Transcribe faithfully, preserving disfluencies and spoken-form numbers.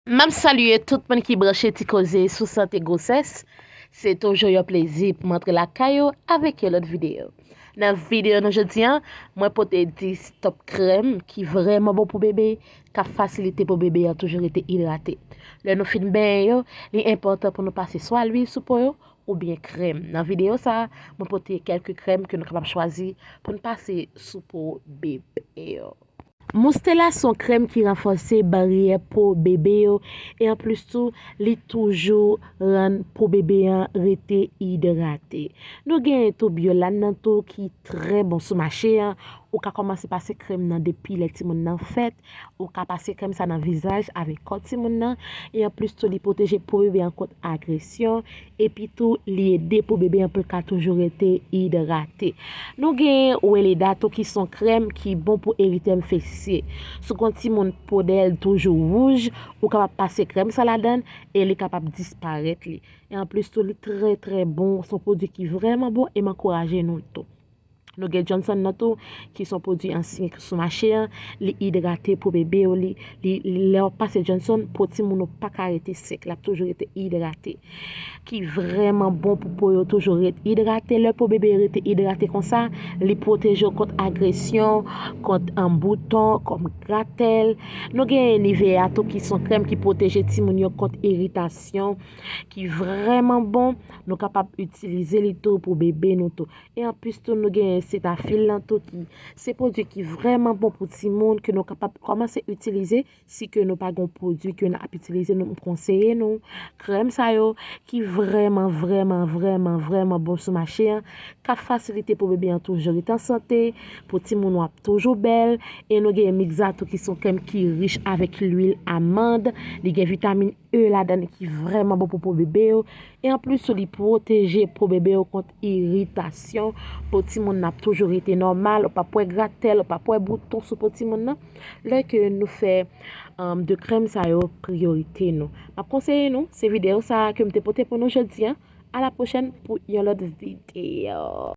M ap salye tout moun ki branche Ti Koze sou sante gwosès. Se toujou yon plezi pou m antre lakay ou avèk yon lòt videyo. Nan videyo nou jodi a, mwen pote dis top krèm ki vrèman bon pou bebe, k ap fasilite po bebe an toujou rete idrate. Lè nou fin benyen yo, li enpòtan pou nou pase swa lwil sou po yo oubyen krèm. Nan videyo sa a, mwen pote kèlke krèm ke nou kapab chwazi pou n pase sou po bebe yo. Moustela se yon krèm ki ranfòse baryè po bebe yo, e anplis tou, li toujou rann po bebe an rete idrate. Nou genyen tou Biolan nan tou ki trè bon sou mache an. Ou ka kòmanse pase krèm nan depi lè timoun nan fèt. Ou ka pase krèm sa nan vizaj avèk kò timoun nan. E anplis tou, li pwoteje po bebe an kont agresyon. Epi tou, li ede po bebe an pou l ka toujou rete idrate. Nou genyen Weleda tou ki se yon krèm ki bon pou eritèm fesye. Si w gen yon timoun po dèyè l toujou wouj, ou kapab pase krèm sa ladan l e li kapab disparèt li. E anplis tou, li trè trè bon, se yon pwodui ki vrèman bon e m ankouraje nou tou. Nou gen Johnson nan tou, ki se yon pwodui ansyen ki sou mache an, li idrate po bebe yo, li, li, li- lè w ap pase Johnson, po timoun ou pa ka rete sèk, l ap toujou rete idrate. Ki vrèman bon pou po yo toujou rete idrate. Lè po bebe rete idrate konsa, li pwoteje w kont agresyon, kont an bouton, kòm gratèl. Nou gen Nivea tou ki se yon krèm ki pwoteje timoun yo kont iritasyon, ki vrèman bon. Nou kapab itilize li tou pou bebe nou tou. E anplis tou, nou gen Cetaphil lan tou ki se pwodui ki vrèman bon pou timoun ke nou kapab kòmanse itilize. Si ke nou pa gen yon pwodui ke n ap itilize, nou, m konseye nou krèm sa yo ki vrèman, vrèman, vrèman, vrèman bon sou mache an, k ap fasilite po bebe an toujou rete an sante, po timoun ou ap toujou bèl. E nou gen Mixa tou ki se yon krèm ki rich avèk lwil amann, li gen vitamin E ladan l ki vrèman bon pou po bebe yo. E anplis tou, li pwoteje po bebe yo kont iritasyon. Po timoun nan ap toujou rete nòmal, ou p ap wè gratèl, ou p ap wè bouton sou po timoun nan. Lè ke nou fè um, de krèm sa yo priyorite nou. M ap konseye nou, se videyo sa a ke m te pote pou nou jodi a. A la pwochèn pou yon lòt videyo.